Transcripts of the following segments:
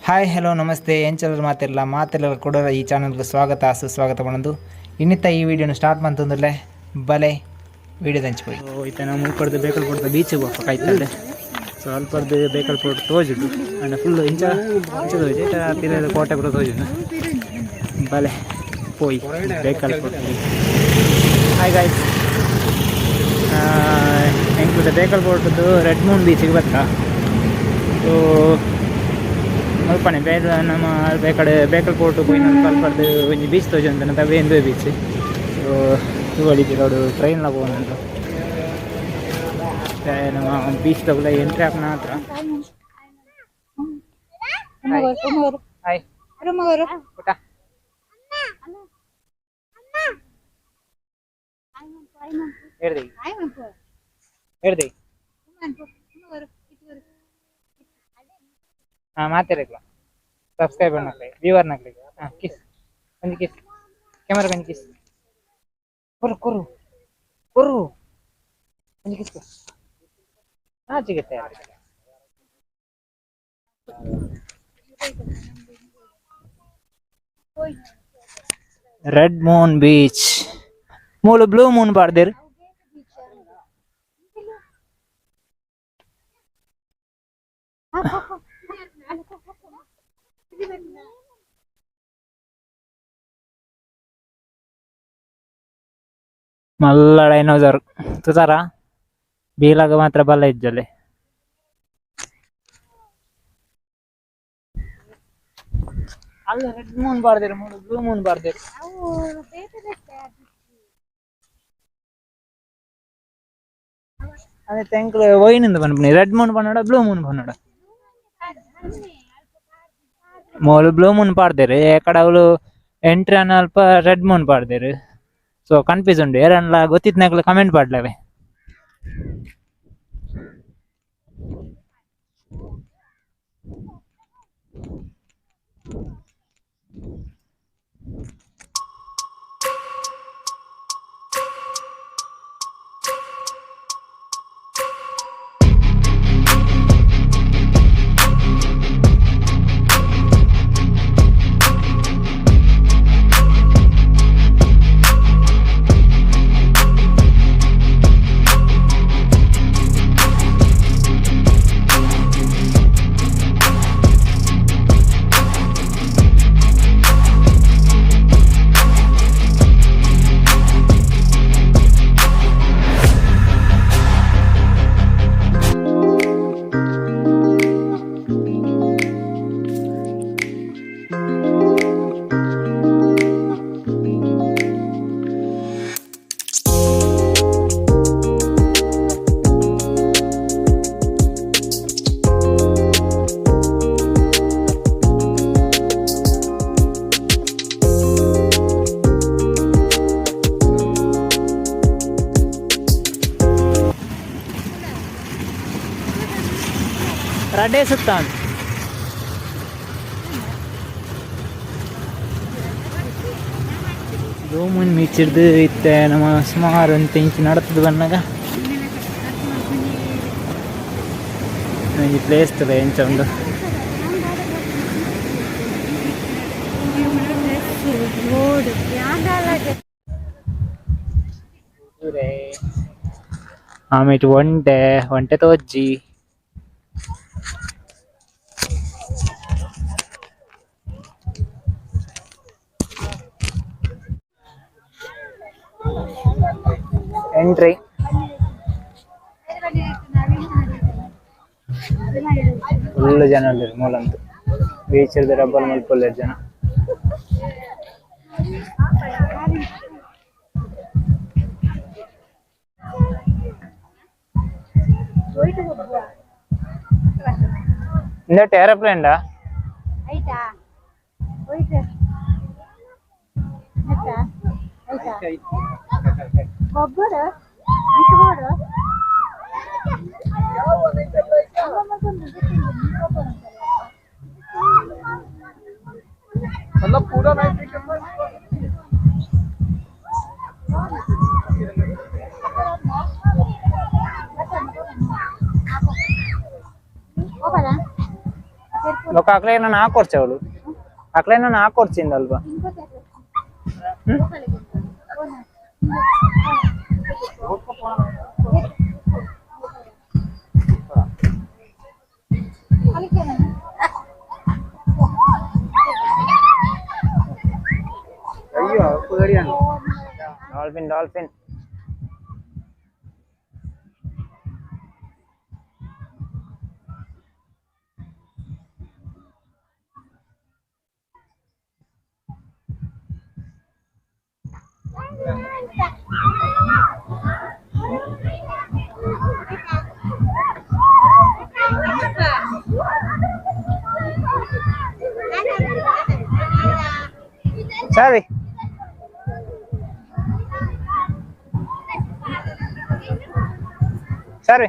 Hi hello namaste ಎಂಚಲರ್ ಮಾತಿರಲ್ಲ ಮಾತಿರಲ್ಲ ಕೂಡ ಈ ಚಾನಲ್ಗೆ ಸ್ವಾಗತ ಸುಸ್ವಾಗತ ಪಣಂದು ಇನ್ನಿತ್ತ ಈ ವಿಡಿಯೋನ ಸ್ಟಾರ್ಟ್ ಮಂತಂದ್ರೆ ಬಲೆ ವಿಡಿಯೋ ಹಂಚ್ಕೊಳ್ಳಿ. ಈತ ನಾವು ಮುಲ್ಪಡ್ದು ಬೇಕಲ್ ಪೋರ್ಟ್ ಬೀಚಿಗೆ ಹೋಗ್ಬೇಕು ಆಯ್ತಲ್ಲೇ. ಸೊ ಅಲ್ಪರ್ದು ಬೇಕಲ್ ಪೋರ್ಟ್ ತೋಜುಡು ಅಂಡ್ ಫುಲ್ ಇಂಚ ಇಂಚ ತೋಜು ಈತ ಪಿರ ಕೋಟೆ ಪೂರ ತೋಜುಡು. ಬಲೆ ಪೋಯಿ ಬೇಕಲ್ ಪೋರ್ಟ್. ಹಾಯ್ ಗಾಯ್ಸ್, ಎಂಕುದ ಬೇಕಲ್ ಪೋರ್ಟ್ದು ರೆಡ್ ಮೂನ್ ಬೀಚಿಗೆ ಬತ್ತಾ. ಸೊ ಮುಲ್ಪನೆ ಬೇರೆ ನಮ್ಮ ಬೇಕಡೆ ಬೇಕಲ್ ಪೋರ್ಟ್ ಪೋಯಿನ ಅಲ್ಪರ್ದು ಒಂಜಿ ಬೀಚ್ ತೋಜೊಂದು ತವೇಂದು ಬೀಚ್. ಸೊ ತೂವೊಲಿ ಪಿರವುಡು ಟ್ರೈನ್ಲ ಪೋವೊಂದುಂಡು. ನಮ್ಮ ಬೀಚ್ ತಗುಲ ಎಂಟ್ರಿ ಆಪುನ ಹತ್ರ. ಹಾಯ್, ಪುಟ್ಟ ಹೇಳ್ದಿ ಹೇಳ್ದಿ. ಹಾಂ, ಮಾತಾಡಿಲ್ಲ ಸಬ್ಸ್ಕ್ರೈಬರ್ ನಕ್ಲೆ ವ್ಯೂವರ್ ನಕ್ಲೆ. ಹಾಂ, ಕಿಸ್, ಒಂಜಿ ಕಿಸ್ ಕ್ಯಾಮರಾ, ಒಂಜಿ ಕಿಸ್ ಕೊರು ಕೊರು ಕೊರು, ಒಂಜಿ ಕಿಸ್ ಕೊರು. ಹಾಂ, ಸಿಗುತ್ತೆ. ರೆಡ್ ಮೂನ್ ಬೀಚ್ ಮೂಲು ಬ್ಲೂ ಮೂನ್ ಪಾಡ್ದೇರು. ಮಲ್ಲ ಡೈನೋಸರ್ ತುತಾರ ಬೀಲಾಗ ಮಾತ್ರ ಬಲ್ಲ ಇಜ್ಜಲೆ. ಅಲ್ಲ, ರೆಡ್ ಮೂನ್ ಬಾರ್ದಿರು, ಮೂಲು ಬ್ಲೂ ಮೂನ್ ಬಾರ್ದಿರು. ಅದೇ ತೆಂಕ್ಲು ಒಯ್ನಿಂದ ಪನ್ಪುನಿ, ರೆಡ್ ಮೂನ್ ಪನ್ನಡ ಬ್ಲೂ ಮೂನ್ ಪನ್ನಡ. ಮೂಲು ಬ್ಲೂ ಮೂನ್ ಪಾಡ್ದೇರು, ಕಡೆ ಅವಳು ಎಂಟ್ರಿ ಅನ್ನ ಅಲ್ಪ ರೆಡ್ ಮೂನ್ ಪಾಡ್ದೇರು. ಸೊ ಕನ್ಫ್ಯೂಸ್ ಉಂಡು. ಏರನ್ಲ ಗೊತ್ತಿತ್ನಾಕ್ಲು ಕಮೆಂಟ್ ಪಾಡ್ಲವೆ. ರಡ್ಡೆ ಸುತ್ತ ಬ್ಲೂ ಮೂನ್ ಬೀಚಿಡ್ದು ಇತ್ತೆ ನಮ್ಮ ಸುಮಾರು ಒಂತೆ ಇಂಚು ನಡತದ ಬನ್ನಗ ಒಂಜಿ ಪ್ಲೇಸ್ ತದ ಎಂಚ ಉಂಡು. ರೋಡ್. ಆಮೇಲೆ ಒಂಟೆ ಒಂಟೆ ತೋಜ್ಜಿ. ಎಂಟ್ರಿ ಫುಲ್ ಜನ ಉಲ್ಲೆರ್ ಮೂಲಂತು. ಬೀಚ್ ರ್ದ್ ರಬ್ಬರ್ ಮಲ್ಪೊಲ್ಲೆರ್ ಜನ. ಇಂದಟ್ ಏರೋಪ್ಲೇನ್ ಡಾ? ಆಯ್ತಾ, ಹೋಯ್ತು. ಆಯ್ತಾ? ಗೊಬ್ಬರ ಇಟ್ಬೋಡು. मतलब पूरा नाइट. ಹೋಗಲ್ಲ. ಬೊಕ್ಕ ಅಕ್ಲೇನ ಹಾಕೊರ್ಚೆ ಅವಳು. ಅಕ್ಲೇನ ಹಾಕೊರ್ಚಿಂದ ಅಲ್ವಾ? Dolphin dolphin. ಸರಿ. ಸರಿ.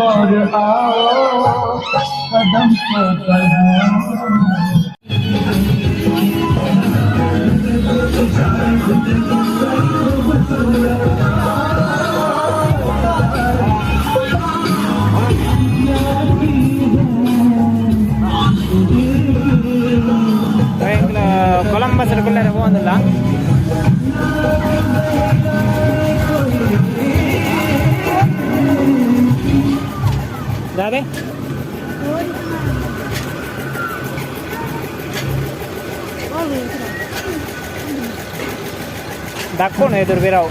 और आओ कदम को बढ़ाओ। ಕೊಲಂಬಸ್ ಕುಲ್ಲರೆ ಪೋವೊಂದುಲ್ಲ. ದಾದೆ ದಕ್ಕೋಣ ಎದುರು ಬಿರಾವು.